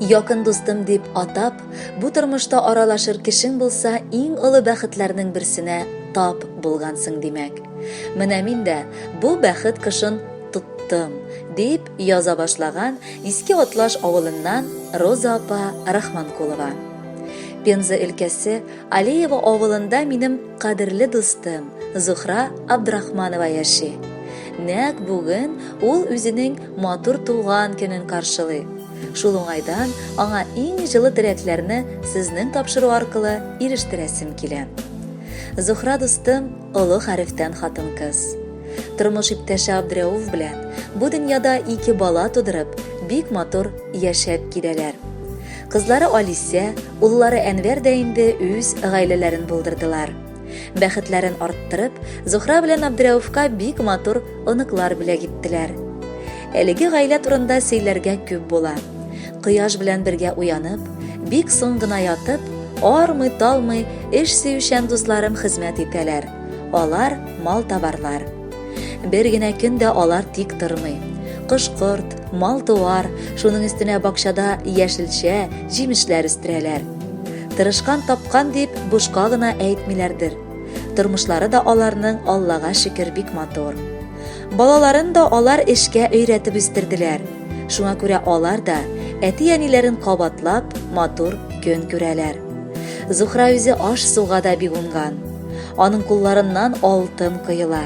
Якын дустым дип атап, бу тормышта аралашыр кешең булса, иң олы бәхетләрнең берсенә тап булгансың димәк. Менә мин дә бу бәхет кошын тоттым, дип яза башлаган Иске Атлаш авылыннан Роза апа Рахманкулова. Пенза өлкәсе Алеево авылында минем кадерле дустым Зухра Абдрахманова яши. Нәкъ бүген ул үзенең матур туган көнен каршылый. Шул уңайдан аңа иң җылы теләкләрне сезнең тапшыру аркылы ирештерәсем килә. Зухра дустым олы хәрефтән хатын-кыз. Тормыш иптәше Абдрәүф белән бу дөньяда ике бала тудырып, бик матур яшәп киләләр. Кызлары Алисә, уллары Әнвәр дә инде үз гаиләләрен булдырдылар. Бәхетләрен арттырып, Зухра белән Абдрәүфка бик матур оныклар бүләк иттеләр. Әлеге гаилә турында сөйләргә күп була. Кояш белән бергә уянып, бик соң гына ятып, армый-талмый эш сөючән дусларым хезмәт итәләр. Алар мал-товарлар. Бер генә көн дә алар тик тормый. Кош-корт, мал-туар, шуның өстенә бакчада яшелчә, җимешләр үстерәләр. Тырышкан тапкан дип бушка гына әйтмиләрдер. Тормышлары да аларның Аллага шөкер бик матур. Балаларын да алар эшкә өйрәтеп үстерделәр. Шуңа күрә алар да әти-әниләрен кабатлап матур көн күрәләр. Зухра үзе аш-суга да бик уңган. Аның кулларыннан алтын коела.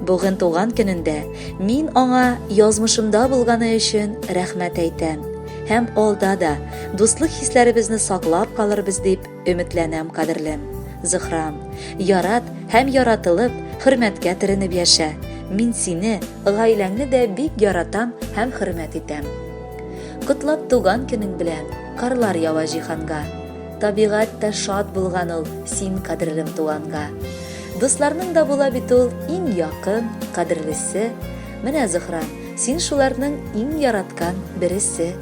Бүген туган көнендә мин аңа язмышымда булганы өчен рәхмәт әйтәм һәм алда да дуслык хисләребезне саклап калырбыз дип өметләнәм, кадерлем. Зөхрам, ярат һәм яратылып, хөрмәткә төренеп яшә. Мин сине, гаиләңне дә бик яратам һәм хөрмәт итәм. Котлап туган көнең белән, карлар ява җиһанга. Табигать тә шат булган ул син кадерлем туганга. Дусларның да була бит ул иң якын, кадерлесе. Менә, Зөхрам, син шуларның иң яраткан бересе.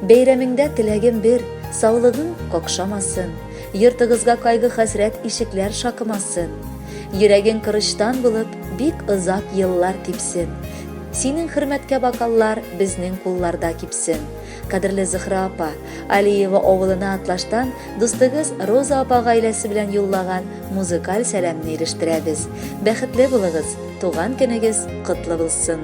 Бәйрәмеңдә теләгем бер, саулыгың какшамасын, йортыгызга кайгы-хәсрәт ишекләр шакымасын. Йөрәгең корычтан булып, бик озак еллар типсен. Синең хөрмәткә бокаллар безнең кулларда кипсен. Кадерле Зөхрә апа, Алиева авылына Атлаштан дустыгыз Роза апа гаиләсе белән юллаган музыкаль сәламне ирештерәбез. Бәхетле булыгыз, туган көнегез котлы булсын!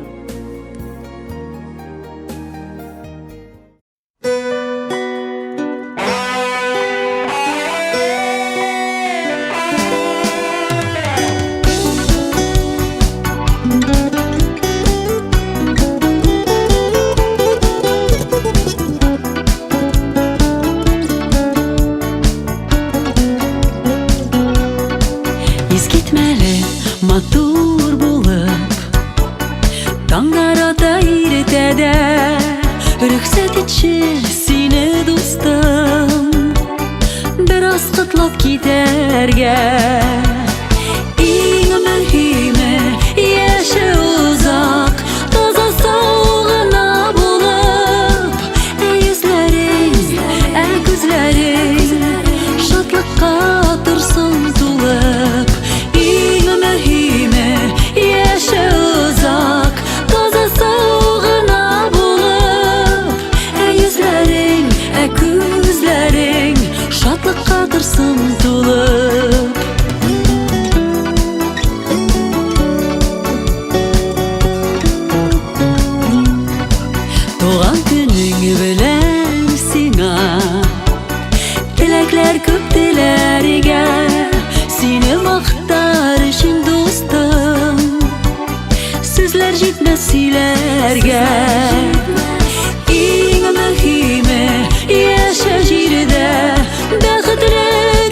Искитмәле матур булып Таңнар ата иртәдә Рөхсәт итче сине дустым Бераз котлап китәргә Иң мөһиме яше озак Таза сау гына булып Ә йөзләрең, ә күзләрең Шатлыкка торсын тулып Иң мөһиме яше озак Таза сау гына булып Ә йөзләрең, ә күзләрең Шатлыкка торсын тулып. Туган көнең белән сиңа Теләкләр күп теләргә Сине мактар өчен дустым Сүзләр җитмәс сөйләргә Иң мөһиме яшә җирдә Бәхетле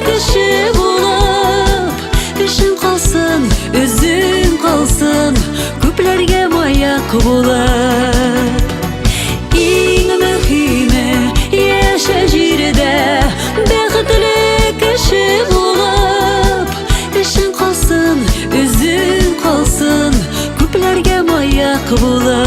кеше булып Эшең калсын, үзең калсын Күпләргә маяк булып Иң мөһиме яшә җирдә Бәхетле кеше булып Эшең калсын, үзең калсын, күпләргә маяк булып.